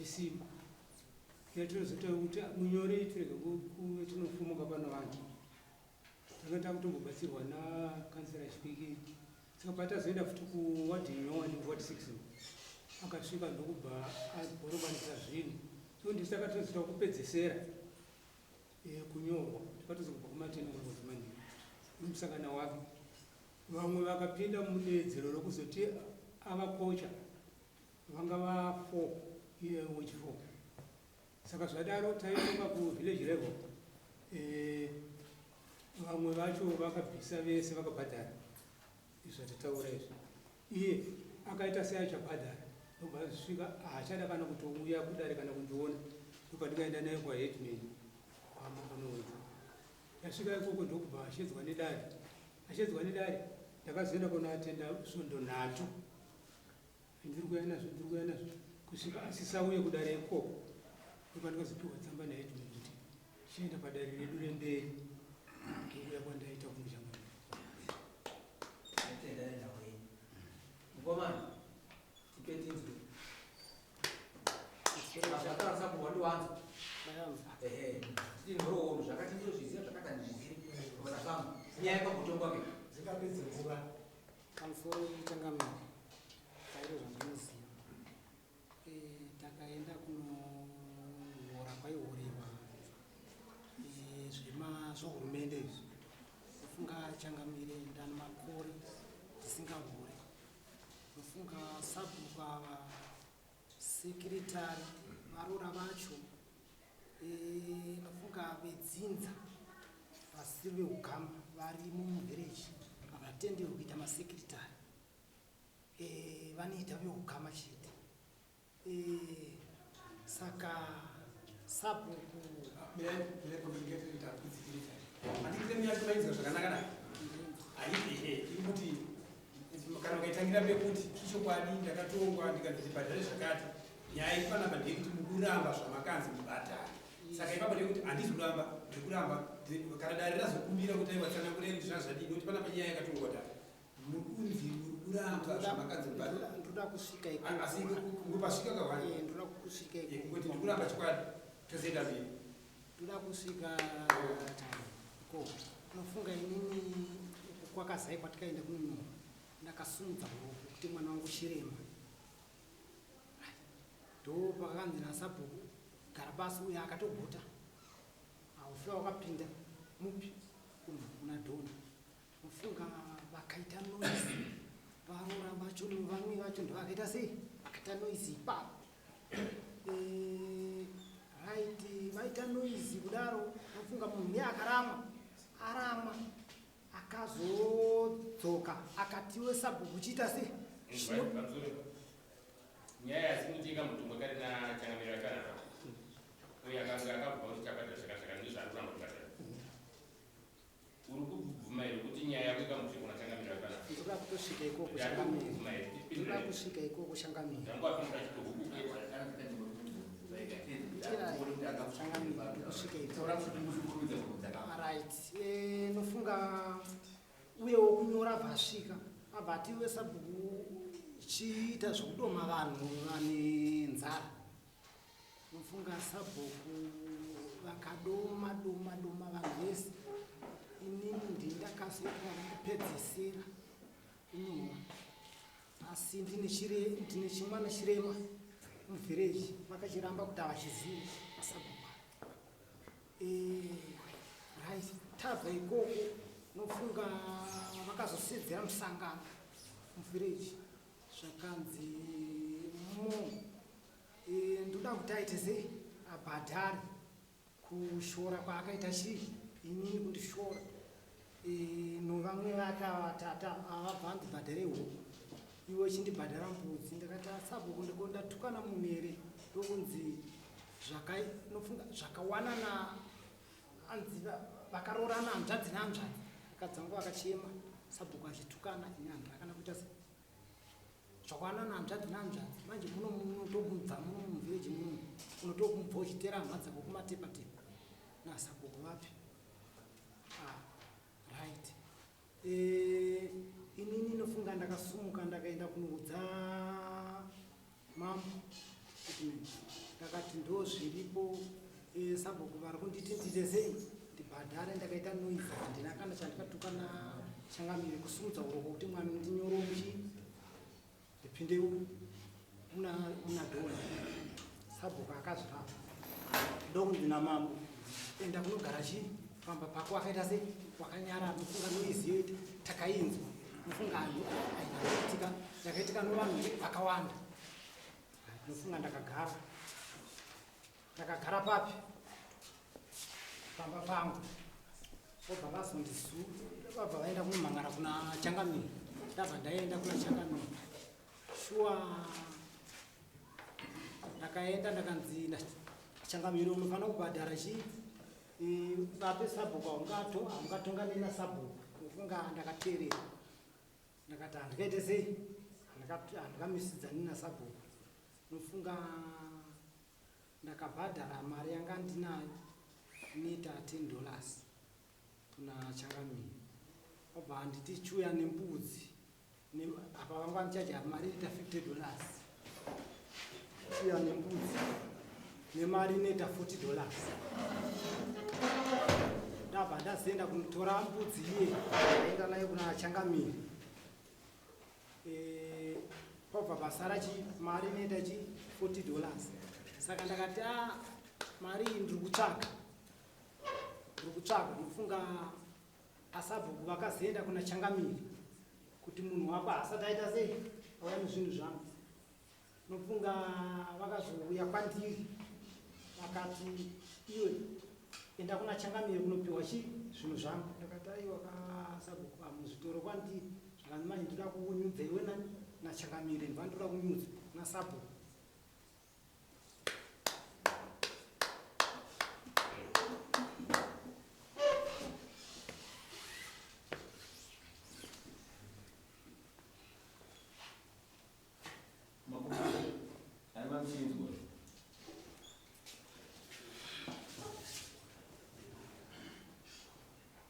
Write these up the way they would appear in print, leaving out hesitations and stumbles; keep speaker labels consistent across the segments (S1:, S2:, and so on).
S1: chisimba. Yatinozoita kuti munyori tirege kuve tinofumuka pano vanhu. Tanga takutombobatsirwa nakansela Chipikiri. Saka patazoenda futi kuwadhi nyowani kuward 6 akasvika ndokubva abhorobanisa zvinhu. So ndisu takatozoita kupedzesera eh, kunyorwa takatozobva kumateni kunozimaniro nemusangana wake. Vamwe vakapinda mudeedzero rokuzoti avakocha vanga va 4 iye wechi 4. Saka zvadaro taitonga kuvillage level eh, vamwe vacho vakabvisa vese vakabhadhara izvatataura izvi iye akaita seachabhadhara ndobva azvisvika haachada kana kutouya kudare kana kundiona ndopandikaenda naye kwaheadman kwamambo nowedza ndasvika ikoko ndokubva ashedzwa nedare ashedzwa nedare ndakazoenda kunoatenda svondo nhatu Ndiri kuuya nazvo, ndiri kuuya nazvo kusvika asisauye kudare ikoko. Ndopandikazopiwa tsamba naHeadman kuti chienda padare redu remberi. Ndokuuya kwandaita kuno changamire.
S2: Tenda nenhau yenyu. Mukomana, tipe tinzwe. Zvakataura sabhuku wandiwanza. Ehe. Titi nhoroondo zvakati ndozviziva zvakati handizvizivi. Vakafamba. Nyaya yepakutongwa ke.
S3: Dzingapedze nguva.
S4: Pamusoro changamire, chairo zvandinoziva e, takaenda kunohora kwaihorerwa e, zvema zvohurumende izvi ndofunga changamire ndani makore tisingahore ndofunga sabhuku ava sekiritari varoora vacho Eh, nofunga vedzinza vasiri veukama varimo muvhireji havatenderwi kuita masekiritari eh, vanoita veukama chete eh, saka sabhuku
S3: zvakanaka na iri kuti kana ukaitangira pekuti ichokwadi ndakatongwa ndikanzi ndibhadhare zvakati Nyaya iri panapa ndeyekuti mukuramba zvamakanzi mubhadhare. Saka ipapo ndeyekuti handizi kuramba, ndiri kuramba. Kana dare razokumbira kuti aiwa tsanangurei kuti zvanga zvadii nekuti panapa nyaya yakatongwa dare. Muri kunzi muri kuramba zvamakanzi mubhadhare.
S4: Ndoda kusvika ikoko.
S3: Asi kungopasvika kawani.
S4: Eh, ndoda kusvika ikoko.
S3: Eh, kungoti ndiri kuramba chokwadi tozoenda mberi.
S4: Ndoda kusvika ikoko. Unofunga inini uku kwakazai kwatikaenda kunonyora ndakasimudza ruoko kuti mwana wangu chirema. Ndopakanzi nasabhuku gara pasi uye akatogota haufe wakapinda mupi kuna dhona ufunga vakaita noise varoora vacho vamwe vacho ndovakaita sei vakaita noise ipapo eh, right vaita noise kudaro ufunga munhu uye akarama arama Akazodzoka akatiwe sabhuku chiita sei?
S5: Nyaya yasimutika mutumwa kare na changamire vakanaka. Uye akanga akabva kuti chakadya zvakazvaka ndizvo ari kuramba kubhadhara. Uri kubvuma here kuti nyaya yako ikambosvika kuna changamire vakanaka?
S4: Ndoda kutosvika ikoko changamire. Ndoda kusvika ikoko changamire.
S5: Ndangwapindura chitohuku kwete.
S4: Kusvika ikoko. Right. Eh, nofunga uyewo kunyora abva asvika abva ati iwe sabhuku chiita zvekudoma vanhu vane nzara nofunga sabhuku vakadoma doma doma vanhu vese inini ndindakazoitwa kupedzesera kunyora asi ndine chimwana chirema muvhireji vakachiramba kuti havachizivi masabhuku Eh, right tabva ikoko nofunga vakazosedzera musangano muvillage zvakanzi mo eh, ndoda kuti aite sei abhadhare kushora kwaakaita chii inini kundishora eh, novamwe vake ava tata avabva andibhadhare huku iwe chindibhadhara mbudzi ndakati asabhuku ndiko ndatukana munhu here ndokunzi zvakanofunga zvakawanana anzi vakaroorana hanzvadzi nehanzvadzi akadzi vangu vakachema sabhuku achitukana ini handina kana kuita se zvakawanana hanzvadzi nehanzvadzi manje muno munotobva muno muvillage muno unotobva uchitera hama dzako kumatepatepa nasabhuku vapi ah, right eh, inini nofunga ndakasumuka ndakaenda kunoudza mambo kuti Ndakati ndo zviripo sabhuku vari kunditi ndiite sei ndibhadhare. Ndakaita noise, handina kana chandikatuka nachangamire, kusumudza uroko kuti mwana ndinyoromuchi ndipinde muna dhona. Sabhuku akazvirapa, ndokunzi namambo, enda kunogara chi pamba pako. Akaita sei, wakanyarara. Nofunga noise yoita takainzwa. Nofunga hanhu aina kuitika yakaitika novanhu vakawanda. Nofunga ndakagara papi pamba pangu. Vobva vazondizu, vabva vaenda kunomhangara kuna changamire. Ndabva ndaenda kuna changamire. Shuwa ndakaenda, ndakanzi changamire, unofanira kubhadhara chi vape sabhuku, haungatongani nasabhuku. Nofunga ndakateerera, ndakati handikaite sei, handingamisidzani nasabhuku. Nofunga ndakabhadhara mari yanga ndinayo inoita $10 kuna changamire. Obva handiti chiuya nembudzi apa vanga vandichaja mari inoita $50, chiuya nembudzi nemari inoita $40. Ndabva ndazoenda kunotora mbudzi iye, ndaenda nayo kuna changamire. Pabva pasara chi mari inoita chi $40. Saka ndakati a mari iyi ndiri kutsvaga, ndiri kutsvaga. Nofunga asabhuku vakazoenda kuna changamire kuti munhu wako haasati aita sei, auya nezvinhu zvangu. Nofunga vakazouya kwandiri vakati, iwe enda kuna changamire kunopiwa chi zvinhu zvangu. Ndakati aiwa kasabhuku, amuzvitoro kwandiri zvakanzi manje ndoda kunyudza iwe nachangamire, ndibva ndoda kunyudza nasabhuku.
S6: Ari mamuchinzwa?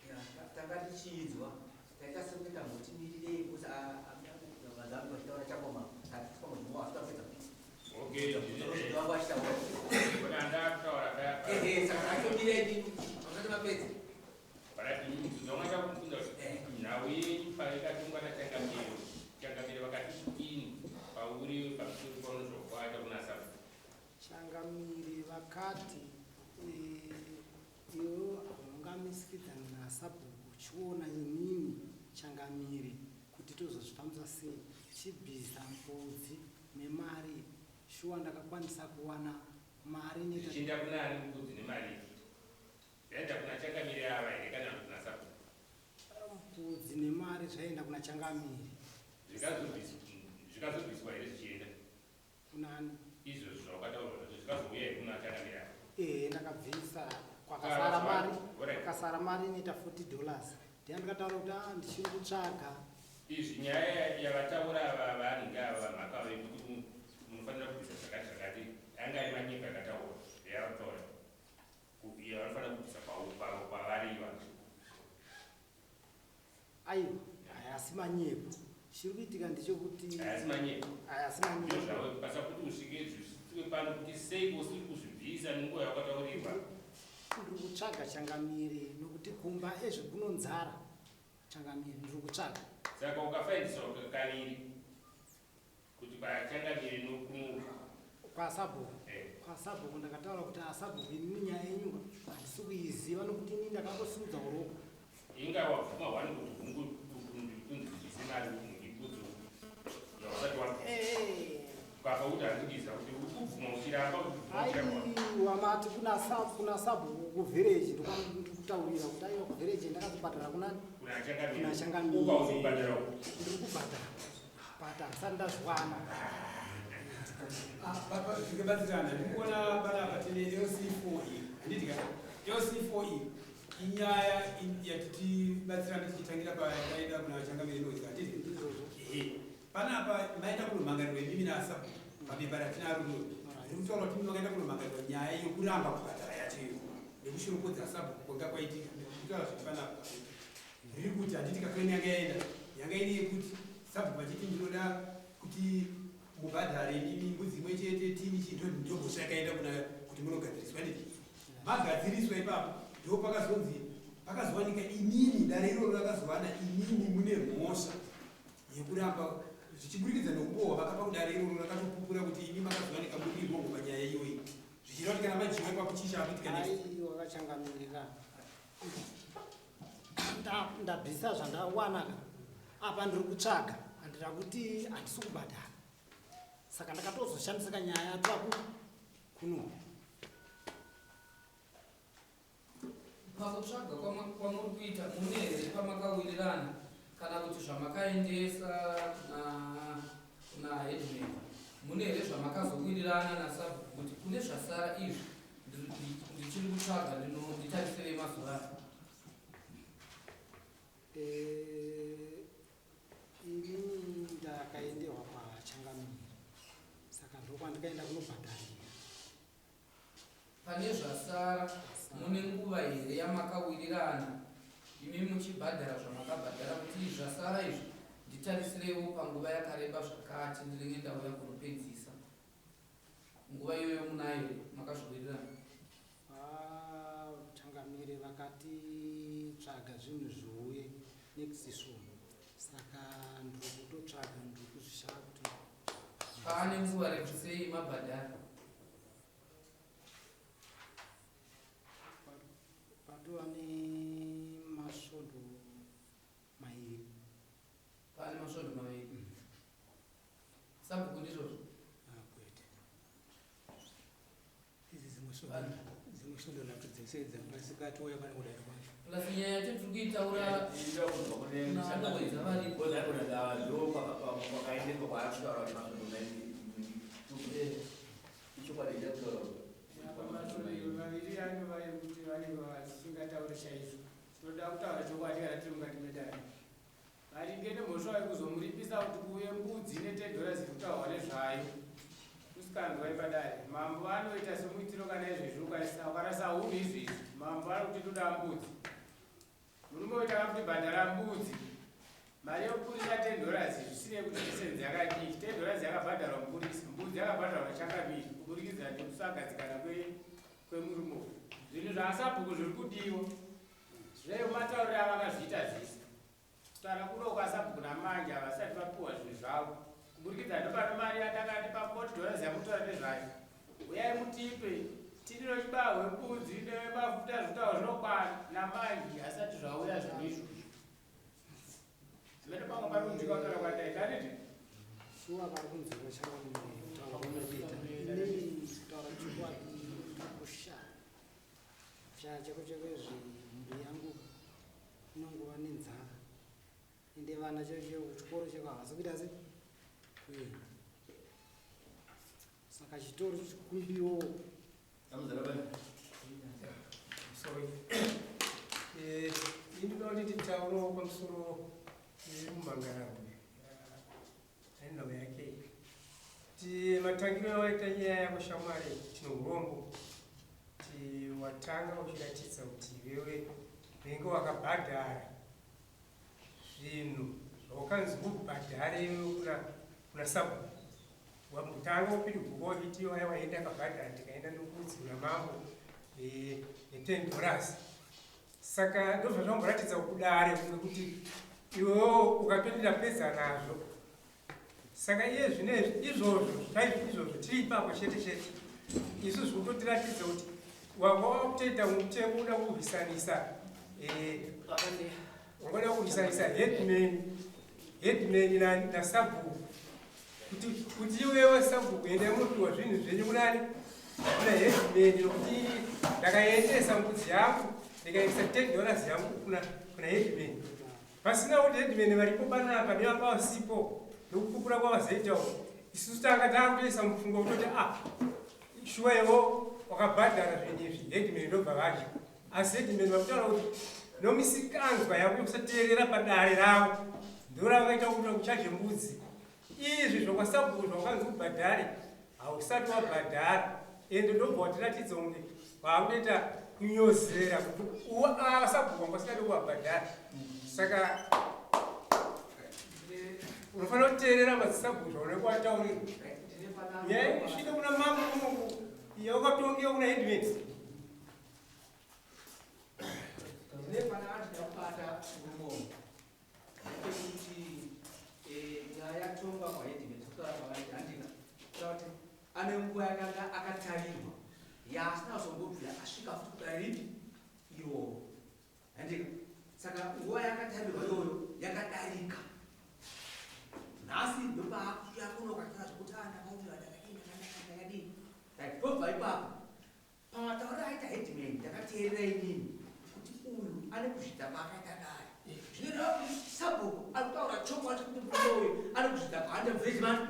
S2: Ya, tanga tichinzwa, taita sekuti tambotimirirei kuti vazangu vachitaura chakoma asitapedza.
S5: Okay.
S2: Vangu vachitaura.
S5: Kona ndakutaura paya.
S2: Ehe, saka tatomirei vasati mapedza.
S5: Ndonga chakubvunza kuti nhau yenyu paikatongwa nachangamire, changamire vakati kudini pauri pamusoro paunozvokwaita kuna sabhuku?
S4: Changamire vakati iwe haungamisikidzani nasabhuku, uchiona inini changamire kuti tozozvifambisa sei, chibvisa mbudzi nemari. Shuwa ndakakwanisa kuwana mari inoita
S5: Zvichienda kunani mbudzi nemari? Zvaenda kuna changamire ava here kana kuna sabhuku?
S4: Mbudzi nemari zvaenda kuna changamire.
S5: Zvikazobviswa here zvichienda?
S4: Kunani?
S5: Izvozvo zvawakataurwa zvacho zvikazouya here kuna changamire ava?
S4: Ehe, ndakabvisa, kwakasara mari.
S5: Alright.
S4: Kwakasara mari inoita $40. Ndiya ndikataura kuti a ndichiri kutsvaga.
S5: Izvi nyaya yavataura ava vanhu ava mhaka yekuti munofanira kubvisa zvakati zvakati, anga ari manyepo yakataurwa yavataura yavanofanira kubvisa kwavari iva?
S4: Aiwa, hayasi manyepo. Chiri kuitika ndechekuti
S5: Hayasi manyepo?
S4: Hayasi manyepo.
S5: Ndozvavo basa kuti usvike zvisvike pano kuti sei usiri kuzvibvisa nenguva yakataurirwa.
S4: Ndiri kutsvaga changamire, nokuti kumba ezve kunonzara changamire, ndiri kutsvaga.
S5: Saka ukafaindiswa kaviri kuti kwachangamire nokuno
S4: Kwasabhuku. Kwasabhuku ndakataura kuti asabhuku, inini nyaya yenyu handisi kuiziva nokuti inini ndakangosimudza uroko.
S5: Inga wabvuma wani kuti kunzi mari ibudzi yausati wabvisa, ukabva kuti handikuiziva kuti uri kubvuma uchiramba kuti kubvuma uchiramba.
S4: Aiwa, mati kuna sabhuku kuvhireji, ndikutaurira kuti aiwa, kuvhireji ndakazobhadhara kunani?
S5: Kuna changamire.
S4: Kuna changamire.
S5: Ukauzobhadharawo?
S4: Ndiri kubhadhara, but handisati ndazviwana.
S3: Tikabatsirana, ndikuona panapa tine LC4 iyi, handiti ka? LC4 iyi inyaya yatitibatsirana tichitangira payakaenda kuna changamire noise, handiti?
S4: Ndizvozvo.
S3: Ehe, panapa maenda kunomhangarirwa imimi nasabhuku pabepa ratinaro rino, riri kutaura kuti imi makaenda kunomhangarirwa nyaya yekuramba kubhadhara yacho iyo nekushoropodza sabhuku kwanga kwaitika. Ndikutaura zviti panapa riri kuti, handiti, kakweni yanga yaenda yanga iri yekuti sabhuku vachiti ndinoda kuti Mubhadhare imimi mbudzi imwe chete tini chii ndomhosva yakaenda kuna kuti munogadziriswa nditi magadziriswa ipapo ndo pakazonzi pakazowanika imimi dare iroro rakazowana imimi mune mhosva yekuramba zvichiburikidza nokubohwa vakapa kudare iroro rakatopupura kuti imi makazowanika muri wrong panyaya iyoyi zvichireva kuti kana majiwa ipapo chii chaakuitika next.
S4: Aiwa kachangamire ndabvisa zvandawana ka apa ndiri kutsvaga handira kuti handisi kubhadhara saka ndakatozoshamisika nyaya yatwaku kuno.
S7: Pakutsvaga kwamuri kuita mune here pamakawirirana kana kuti zvamakaendesa kuna headman mune here zvamakazowirirana nasabhuku kuti kune zvasara izvi ndichiri kutsvaga nditarisirei mazuva ano?
S4: Inini ndakaenderwa kwachangamire saka ndokwandikaenda kunobhadharira.
S7: Pane zvasara mune nguva here yamakawirirana imi muchibhadhara zvamakabhadhara kuti izvi zvasara izvi nditarisireiwo panguva yakareba zvakati ndinenge ndauya kunopedzisa nguva iyoyo munayo here makazviwirirana?
S4: Changamire vakati tsvaga zvinhu zviuye next svondo saka ndiri kutotsvaga ndiri kuzvishaya kuti
S7: Paane nguva refu sei mabhadhara?
S4: Patova nemasvondo 2.
S7: Paane masvondo 2. Sabhuku ndizvozvo?
S1: Ah, kwete idzi dzimwe svondo 3 dzese dzangasikatouya kana kudare kwacho.
S7: Plus nyaya yacho tiri kuitaura naanowedza varipo.
S6: Kwakaendeswa kwaari kutaura kuti masvondo 2. Ichokwadi chakutaura.
S1: Masvondo 2 anova ekuti vanenge vasingatauri chaizvo. Tinoda kutaura chokwadi kana tiri mukati medare maringe nemhosva yekuzomuripisa kuti kuuye mbudzi ne10 dollars iri kutaurwa nezvayo usikanzwa ipadare. Mambo anoita semuitiro kana izvezvi ukarasa hunhu izvezvi mambo anokuti toda mbudzi murume uita kakuti bhadhara mbudzi mari yekupurisa 10 dollars zvisinei kuti license yakadii 10 dollars yakabhadharwa mupurisa mbudzi yakabhadharwa changamire kuburikidza nekusagadzikana kwemurume uyu. Zvinhu zvaasabhuku zviri kudiwa zvematauriro avakazviita zvisi kutaura kuno kwasabhuku namanje havasati vapiwa zvinhu zvavo kuburikidza ndopano mari yatakati pa40 dollars yakutaura nezvayo uyai mutipe tinino chibahwe mbudzi nemafuta zvitaura zvinokwana namanje asati zvauya zvinhu izvozvo zimene pamwe pari kunzwika kutaura kwandaita anditi.
S4: Shuwa vari kunzwika changamire kutaura kwamunoita inini kutaura chokwadi ndikushaya kushaya chako chekwezvi mhuri yangu inongova nenzara ende vana chaicho kuchikoro cheko havasi kuita se kuenda saka chitori chikumbiwo.
S8: Sorry. Indinoda kuti titaurewo pamusoro pemumhangararo ane nhau yake ti matangiro awaita nyaya yako shamwari tino urombo ti watanga uchiratidza kuti iwewe unenge wakabhadhara zvinhu zvawakanzi ubhadhare iwewe kuna sabhuku wamutanga upiriguka uchiti aiwa enda akabhadhara ndikaenda nokudzi kuna mambo ne10 dollars saka ndozvazvamboratidza kudare kumwe kuti iwewo ukatoti ndapedza nazvo saka iye zvinezvi izvozvo chaizvo izvozvo tiri ipapo chete chete isu zvikutotiratidza kuti wanga wakutoita mutemo uda kurwisanisa wangada kurwisanisa headman nasabhuku kuti iwewe sabhuku endai munopiwa zvinhu zvenyu kunani kuna headman nokuti ndakaendesa mbudzi yangu ndikaendesa 10 dollars yangu kuna headman pasina kuti headman varipo panapa nevanga vasipo nokupupura kwavazoita uko isusu tanga takutoisa mupfungwa kutoti ah shuwa iwo wakabhadhara zvinhu izvi headman ndobva vadya asi headman vakutaura kuti nomisikanzwa yako yekusateerera padare ravo ndoravakaita kuti kuchaje mbudzi izvi zvokwasabhuku zvawakanzi ubhadhare hausati wabhadhara ende ndobva watiratidza kunge waakutoita kunyozera kuti sabhuku wanga usingadi kuwabhadhara saka. Unofanira kuteerera madzisabhuku zvaunenge wataurirwa. Nyaya kusvika kuna mambo unoku yawakatongewa kuna headman.
S2: Ndine pana ndakubata muromo pekuti nyaya yatongwa kwaheadman kutaura kwavaita handika kutaura kuti ane nguva yakanga akatarirwa yaasina kuzombobvira asvika futi kudare ripi iroro, handika? Saka nguva yakatarirwa iyoyo yakadarika. Nhasi ndopaakuuya kuno kataura zvekuti, "Ah, ndakaurira, ndakadii, ndakadii, ndakadii." Right, tobva ipapo pamatauriro aita headman. Ndakateerera inini kuti uyu ane kuzvidza kwaakaita dare. Zvinoreva kuti sabhuku ari kutaura chokwadi chekuti murume uyu ane kuzvidza kwaanoita muvillage.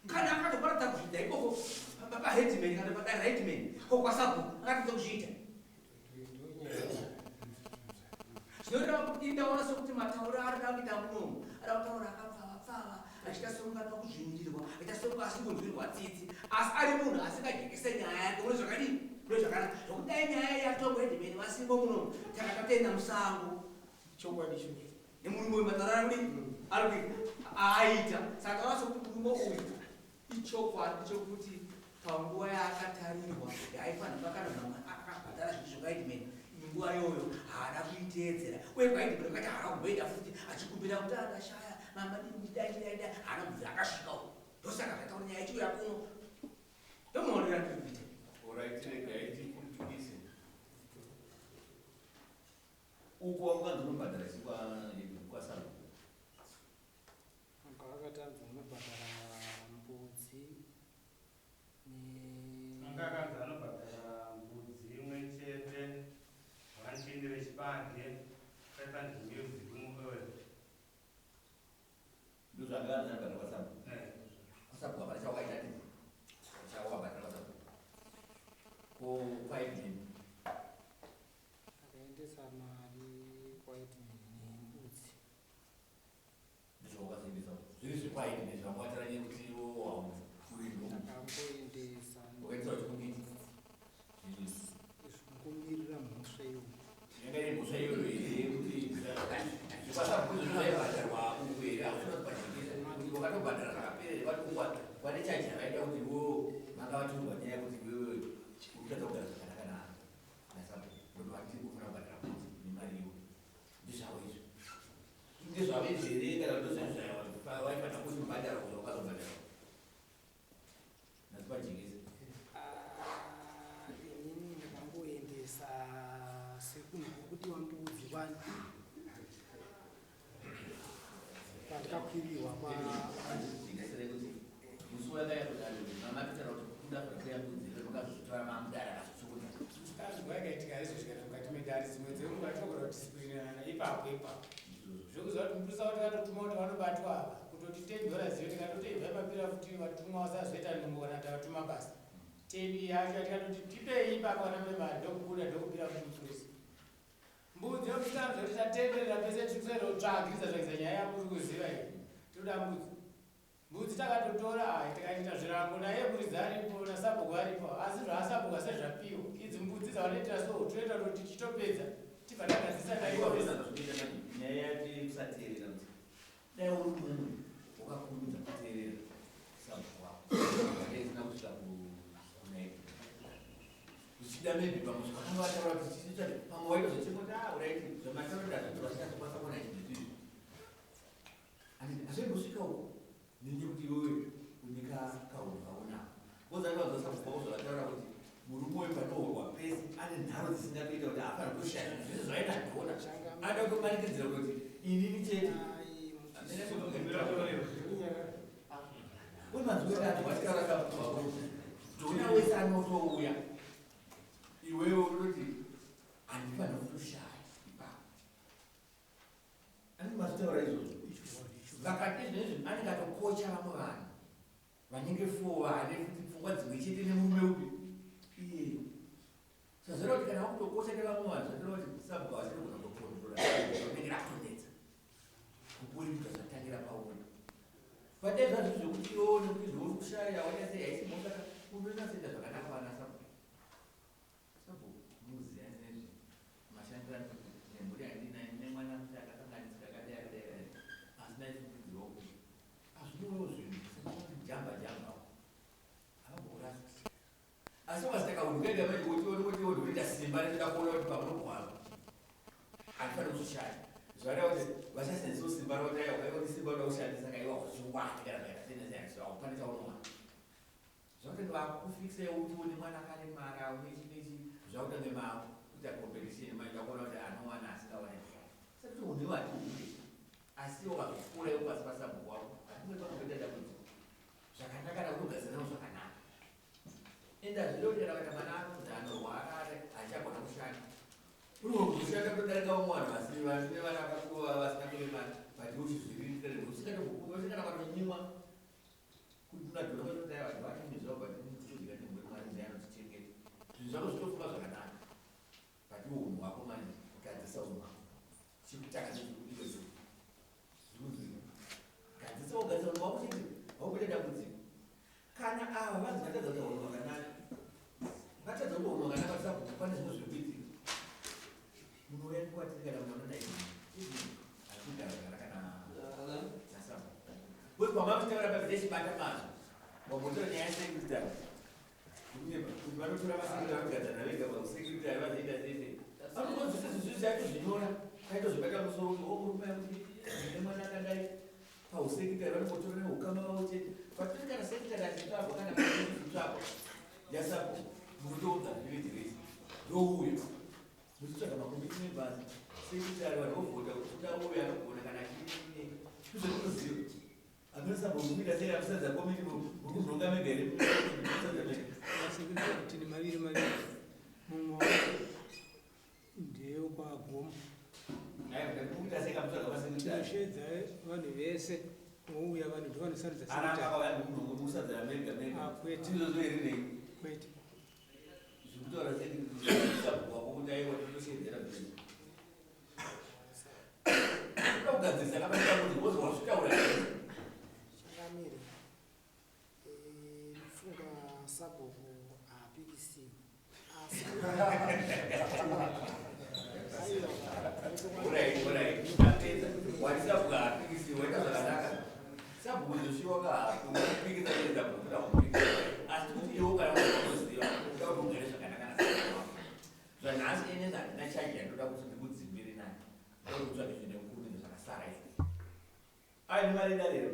S2: Kana akatoparadza kuzvidza ikoko paheadman kana padare raheadman, ko kwasabhuku akatadza kuzviita? Zvinoreva kuti indaona sekuti matauriro ari da kuita munomu, ada kutaura akapfava pfava, achiita sekunge anoda kuzvinyirirwa, achiita sekunge asingonzwirwa tsitsi, asi ari munhu asingajekese nyaya yake mune zvakadii, mune zvakanaka. Zvokuti dai nyaya yatongwa headman vasimo munomu, taka tatenda musango.
S8: Chokwadi ichocho.
S2: Nemurume uyu matauriro ari kudii, ari kuita aaita. Saka taura sekuti murume uyu, ichokwadi chokuti panguva yaakatarirwa yaaifanirwa kana akabhadhara zvinhu zvekwaheadman, nguva iyoyo haana kuiteedzera. Uye kwaheadman kwati haana kumboenda futi achikumbira kuti, "Andashaya mama, dai dai dai." Haana kubvira akasvika uko. Ndosaka zvaita kuti nyaya ichiuya kuno. Ndomuonera ndiri kuita.
S9: Alright, regai tipindukise. Uko wakanzi unobhadhara isi kwasabhuku?
S4: Anga akatanzi unobhadhara mbudzi ne
S10: Anga akanzi anobhadhara mbudzi imwe chete, 1 tin rechibage, 500 mils dzekuoil.
S6: Ndozvanga anzi anobhadhara kwasabhuku? Kwasabhuku hapana chawakaita titi chawakabhadhara kwasabhuku? Ko kwaheadman?
S4: Akaendesa mari kwaheadman nembudzi.
S6: Ndizvawakazoendesa zviri zvekwaheadman zvamuwatiranye kuti iwo haupfurirwo?
S4: Akamboendesa.
S6: Wakaendesa uchikunditi
S4: Zvingomirira mhosva iyoyo.
S6: Yanga iri mhosva iyoyo here kuti zvekwasabhuku izvozvo zvaibhadharwa uku here? Hausina kubhadhikisa kuti wakatobhadhara zvakapera. Vatongwa vane chaji yavaida kuti iwewo manga vatongwa nyaya yekuti iwewe urikutadza kugara zvakanaka nasabhuku, kuti vati ufanira kubhadhara mbudzi nemari iwe. Ndizvavo izvo, ndezvavo izvo here, kana ndozvaifanira kuti mubhadhara kuti wakazobhadhara nasipajekese?
S4: Ah, inini ndakangoendesa sekunhu kudiwa mbudzi wani pandikakwirirwa kwa
S6: Jekesere kuti musi wakaya kudaro mamapitara kuti kuda kukwira mbudzi here, makazozvitora mamudara akazotsukuta?
S3: Zvanzwa yakaitika izvo, zvikati mukati medare dzimwe dzenguva tinogona kudisciplinana ipapo ipapo, zvekuziva kuti mupurisa wacho akatotuma kuti vanobatwa ava kutoti $10 iyo, tikatoteibva mapira futi vatumwa vasazoita nhumbu kana tavatuma basa 10 yacho, tikatoti tipei ipapo kana mune mari, ndokubuda ndokupira futi mupurisa mbudzi yokusanzwa kuti tatenderera pese tikuswera kutsvagiriza tsvagiriza nyaya yamuri kuziva iyi. Toda mbudzi, mbudzi takatotora, hai, tikaita zvirango naye muridzi aripo nasabhuku aripo, asi zvaasabhuku asezvapiwa idzi mbudzi dzavanoitira so toita kuti tichitopedza tibva tagadzisa
S6: Aiwa.
S3: naiwo.
S6: Zvinoita manje nyaya yati kusateerera kuti dai uri mumwe wakakurumidza kuteerera sabhuku wako, dai isina kusvika kunaiti zvichida maybe pamwe zvakanga vataura kuti chiita pamwe waitozochengoti, "Ah, alright, zvamataura ndazvitora, zvichazokwanisa kuona izvi izvi." Hazvaimbosvika uko nenye kuti iwewe une kaunhu kaunako kozandivanzosabhuku wako zvavataura kuti murume uyu panohorwa pese ane nharo dzisingatoita kuti afanira kutoshaya zvinhu zvese zvaita dhona, ada kumanikidzira kuti inini chete. Umanzwirati wataura sabhuku wako dhona wese anotouya, iwewe unoti handifanira kutoshaya ipapo. Anenge mazvitaura izvozvo vakati izvezvi anenge atokocha vamwe vanhu vanenge four vane futi pfungwa dzimwe chete nemurume upi iyeyo. Sazvera kuti kana wakutokocha nevamwe vanhu, zvatoreva kuti sabhuku havasiri kugona kutocontrola, rinenge rakutonetsa kuburikidza zvatangira pauri. Padai zvazvo zvekuti iwewo nekuti zvauri kushaya waita sei, haisi mhosva, unonyatsoita zvakanaka. Vana sabhuku, sabhuku muziya nezve mashandiro nemhuri yandinayo nemwana kuti akakanganisika akadai akadai akadai, asi ndaifungidzirwa kuti Asi ukazitaka unhu kaita manje wotiona kuti unoita simba rinoda kuona kuti pamunogwara handifaniri kuzvishanda. Zvareva kuti vachashandisa simba ravo kuti aiwa ukaiwa simba roda kushandisa kaiwa uzviwane kana zvakaita sei nesei so haupane chaunowana. Zvakuti vakufikisa iwe kuti une mwana akaremara une chi nechi zvakutange makuita competition manje vakuona kuti anowana asingawane ndiyani. Saka kuti unhu iwe hatihude asi wakazokura iwe pasi pasabhuku wako hatingoti panomboita dambudziko. Zvakanaka nakunogadzira navo zvakanaka. Ende hazvirevi kuti kana ukaita mwana anonzi anorwara haachagona kushanda. Unogona kushanda kutodarika vamwe vanhu vasiri vasine vana vakakuva vasina kuremara but uchizviriritira nekuti usingatombokumi usingana kwatonyimwa kuti unadhura kwatoti aiwa vanhu vatimizva but todya nemhuri mwari ndiye anotichengeta. Zvinhu zvako zvitofunga zvakanaka but iwe unhu hwako manje gadzisa unhu hwako. Chekutanga ndechekuti iwe Gadzisa wogadzisa unhu hwako chete haukuita dambudziko. Kana ava vanzi vatadza kuita unhu hwakanaka, vatadza kuita unhu hwakanaka tisabvuma pane zvimwe zviri kuitika. Munouya kwatiri kana munhu anoda izvi hatigara zvakanaka nasabhuku. Because pamavitaura papi techibata mazvo wambotora nyaya yesecretary kunyepa kuti vanotora masecretary vanogadzana vega pasecretary vazoita sei sei vanokonzesa zvinhu zvese aitozvinyora aitozvibata musoro kuti o murume akuti ndine mwana akadai pausekretary vanongotora neukama vavo chete but kana secretary achitsvagwa kana kutsvagwa yasapo munotoudza village rese ndouya muchitsvaga makomiti members secretary vanhu vovhota kuti kuda uyu anogona kana achiinei ndozvatinoziva Hameno sabhuku mukuita sei amusadza komiti murikuzvironga mega here musadza mega.
S1: Masekretary tine maviri maviri mumwe wacho ndewekwaGomo.
S6: Aiwa ndati mukuita sei kamutsvaga masekretary.
S1: Tinoshedza vanhu vese vouya vanhu ndovanosarudza
S6: Ana
S1: secretary.
S6: akauya ndokunongo mukusadzana mega mega.
S1: Ah, kwete.
S6: Ndizvozvo here nei?
S1: Kwete.
S6: Zvikutaura sei sabhuku wako kuti aiwa tinoshedzera zvinhu. Kuda kugadzirisa kabatika kuti wozi wazvitaura here?
S4: Changamire, eh, ndofunga sabhuku haapikisiwi asi aiwa
S6: Alright, alright. Tapedza. Wati sabhuku haapikisiwi, waita zvakanaka. Sabhuku zoshiwa ka haapikisa chete sabhuku kuda kupikisa. Asi kuti iwe kana unoziva, unoda kuti ugare zvakanaka nasabhuku wako. Zvanhasi ini handina charge yandoda kuti ndikudzimbire nayo. Ndoda kutsvake zvine kukurumidza zvakasara izvi. Aine mari darero.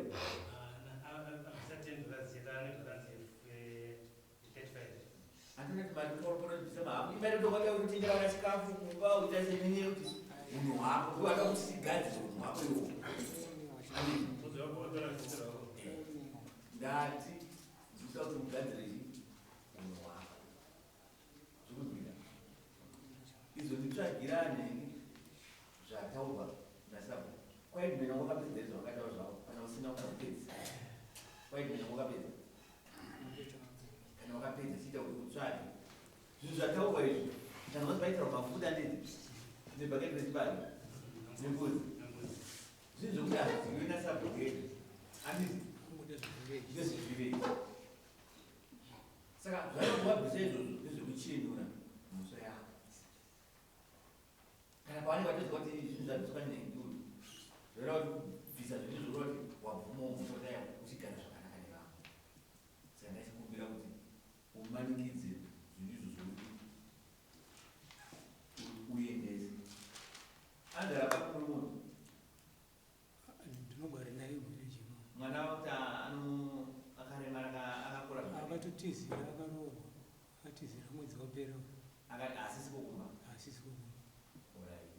S6: Andinoti mari kuporobvisa mahamu. Imari ndokwada kuti tengera vana chikafu kumba uita senini kuti unhu hwako ndokwada kuti tigadzire unhu hwako iwo. Ndati ndikuda kuti ugadzire unhu hwako. Zvikunzwika. Izvo nditsvagira neni zvataurwa nasabhuku. Kwaidmena wakapedza izvo wakataura zvavo kana usina ukapedza. Kwaidmena wakapedza. Kana wakapedza chiita kuti utsvage. Zvinhu zvataurwa izvi. Kana vanzi vaitaura mafuta ndedzi. Nebhaketi rechibage. Nembudzi. Zvinhu zvekuti hazviziviwe nasabhuku edu. Andizi. Ndezvezvivei. Saka zvavanenge vabvisa izvozvo ndezvekuchenura mhosva yako. Kana pavanenge vachizwa kuti zvinhu zvabviswa nenhuri, zvoreva kuti kubvisa zvinhu izvo zvoreva kuti wabvumawo mhosva yako uchigara zvakanaka nevamwe. Saka ndachikumbira kuti umanikidze zvinhu izvozvo kuti uendese. Anogara papi murume uyu?
S1: Ndinogara naye muvillage imomo.
S6: Mwana wakuti ano akaremara akakura zvakadii?
S1: Akatotizira akaroorwa akatizira mwedzi wapera uyu.
S6: Akati haasisiko kumba?
S1: Haasisiko kumba.
S6: Alright.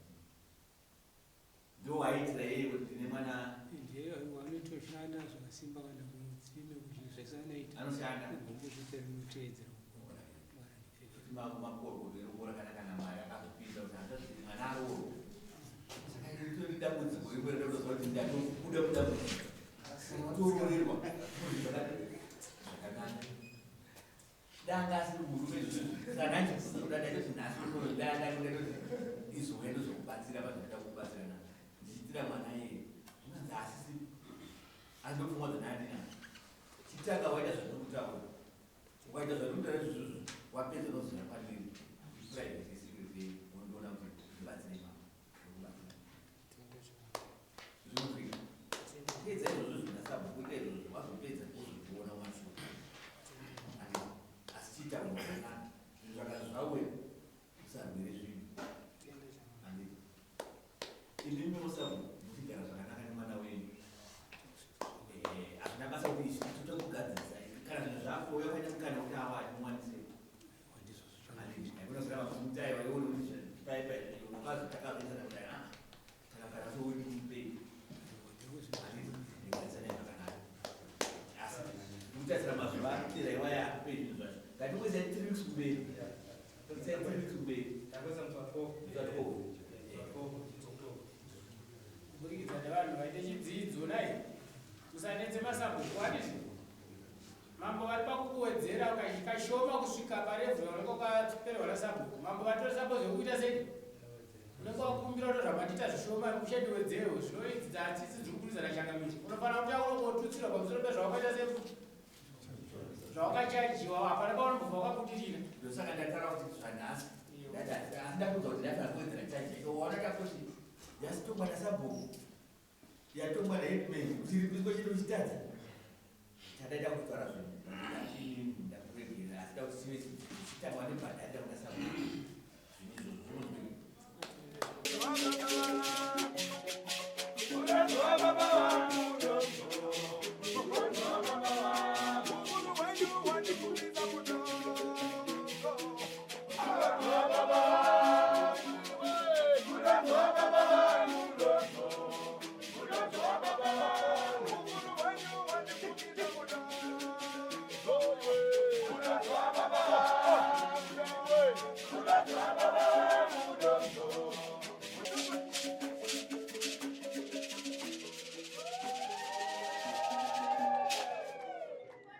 S6: Ndowaiitira yeye kuti ndine mwana?
S1: Ndiye anotoshanda zvakasimba kana kumutsime kuchii zvese anoita.
S6: Anoshanda?
S1: Gumbo chete rinoteedzera kugumbo.
S6: Alright. Makorokota eroora kana kana mari akazopinda kuti hanzvadzi mwana aroorwa. Saka iri ritori dambudziko rimwe rinotoziva kuti ndatobuda mudambudziko. Toroorerwa zvakanaka. Danga asiri murume izvozvo. Saka ndachibvunza kuda ndaitoti nhasi unoyo danga ndingatoti izouya ndozokubatsira pazvinoda kukubatsira nazvo. Ndichiitira mwana iyeye. Zvinonzi asisi asi ndopfungwa dzandandinadzo. Chitanga waita zvandiri kutaura. Ukaita zvandiri kutaura izvozvo wapedza unozouya kwandiri. Private secret yenyu wondiona kuti ndibatsire ipapo. Ndokubatsira. Zvinonzwika. Pedza izvozvo zvinasabhuku ita izvozvo wazopedza wozondiona wacho. Asi chiita unhu hwakanaka. kumberi. 3 weeks kumberi.
S10: Ndakuisa musi wa 12.
S6: Musi wa 12.
S10: Musi wa 12 October.
S3: Kuburikidza nevanhu vaite chidzidzo nai usanetse masabhuku adizvi mambo vari pakukuwedzera kashoma kusvika parevhu yaunenge wakaperwa nasabhuku. Mambo vatori sapo zvekuita sei, unenge wakumbira kuti zvamandiita zvishoma muchandiwedzerewo. Zvino idzi dzatsitsi dziri kuburikidza nachangamire, unofanira kuti aunongotutsirwa pamusoro pezvawakaita sefuti zvawakachajiwa. Hapana paunombobva wakabudirira.
S6: Ndosaka ndataura kuti zvanhasi ndati asi ndakuudza kuti ndafanira kuwedzera chaji yacho. Waona kakuti yasitongwa nasabhuku, yatongwa naheadman, uchiripiswa chete uchitadza. Chandaida kutaura zvinhu ndati ndakuregerera, asi da kuti chive chitangwa nebhadharira kuna sabhuku. Zvinhu izvozvo zvinonzi.
S11: Baba.